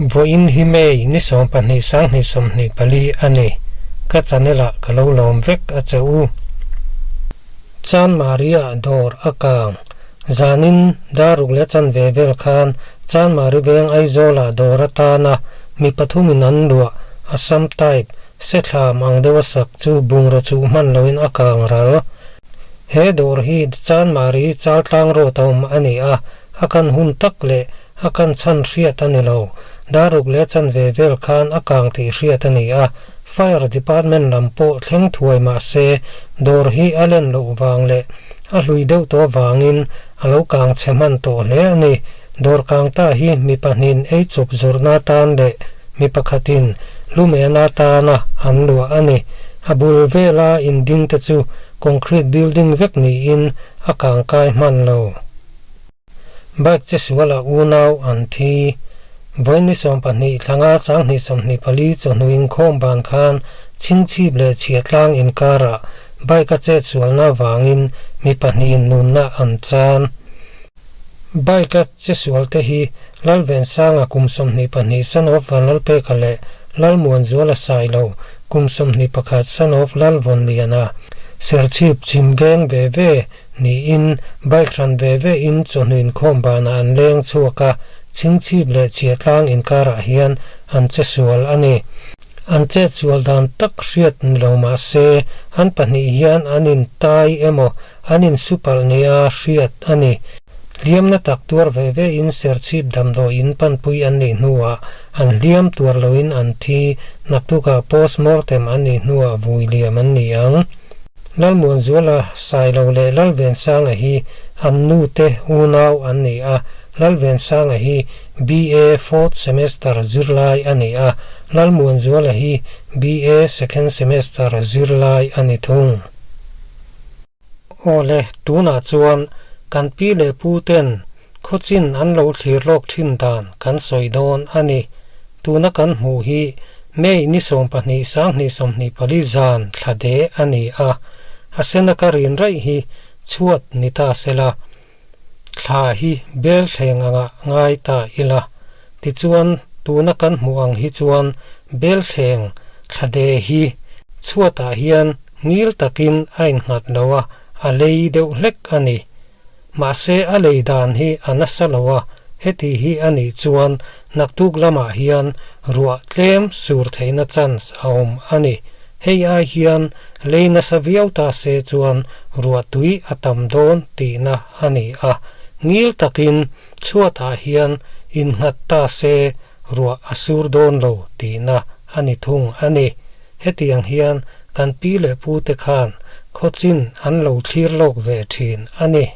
Vawiin hi May ni 12 2024 a ni. Ka channel ah ka lo lawm vek a che u. Chan Maria dawr a kang. Zanin daruk leh chanve vel khan Chan Mari veng Aizawl ah dawr atana mi pathumin an luah Assam type sethlam ang deuh a sak chu bungraw chuh hman loin a kang ral. He dawr hi Chan Mari Chaltlang road a awm a ni a, a kan hun tak leh a kan chhan hriat a ni lo. Daruk leh chanve vel khan a kang tih hriat a ni a, Fire Department lam pawh thleng thuai mah se dawr hi a len loh vang leh a hlui deuh tawh vangin a lo kang chhe hman tawh hle a ni. Dawr kang ta hi mi pahnihin ei chawp zawrhna atan leh mi pakhatin lumehna atana an luah a ni. A bul vela in ding te chu concrete building vek niin a kang kai hman lo. Bike che sualah unau an thi. Vawiin ni 12 thlanga 2024 chawhnu inkhawm ban khan Chhingchhip leh Chhiatlang inkarah bike a chet sualna vangin mi pahnihin nunna an chan. Bike a che sual te hi Lalvensanga kum 22 son of Vanlalpeka leh Lalmuanzuala Sailo kum 21 son of Lalvawnliana Serchhip chhim veng ve ve niin bike hran ve ve in chawhnu inkhawm banah an leng chhuak a, Chhingchhip leh Chhiatlang inkarah hian an che sual a ni. An chet sual dan tak hriat ni lo mah se an pahnih hian an intai emaw an insupalh nia hriat a ni. Hliamna tak tuar ve ve in Serchhip damdawi in panpui an nih hnuah an hliam tuar loin an thi, naktukah post mortem an nih hnuah vui liam an ni ang. Lalmuanzuala Sailo leh Lalvensanga hi an nu te unau an ni a, Lalvensanga hi BA fourth semester zirlai a ni a, Lalmuanzuala hi BA second semester zirlai a ni thung. Awle, tunah chuan kan pi leh pu ten khawchin an lo thlir lawk thin dan kan sawi dawn a ni. Tuna kan hmuh hi May ni 12 2024 zan thla de a ni a, a sena ka rin raih hi chhuat ni ta sela, thla hi bel thleng anga ngai ta ila. Tichuan, tuna kan hmuh ang hi chuan bel thleng thla de hi chhuatah hian ngil takin a innghat lo a, a lei deuh hlek a ni. Mahse a lei dan hi a nasa lo a, heti hi a nih chuan naktuk lamah hian ruah tlem sur theihna chance a awm a ni. Hei ai hian lei nasa viau ta se chuan ruah tui a tam dawn tihna a ni a, ngil takin chhuatah hian innghat ta se ruah a sur dawn lo tihna a ni thung a ni. Hetiang hian kan pi leh pu te khan khawchin an lo thlir lawk ve thin a ni.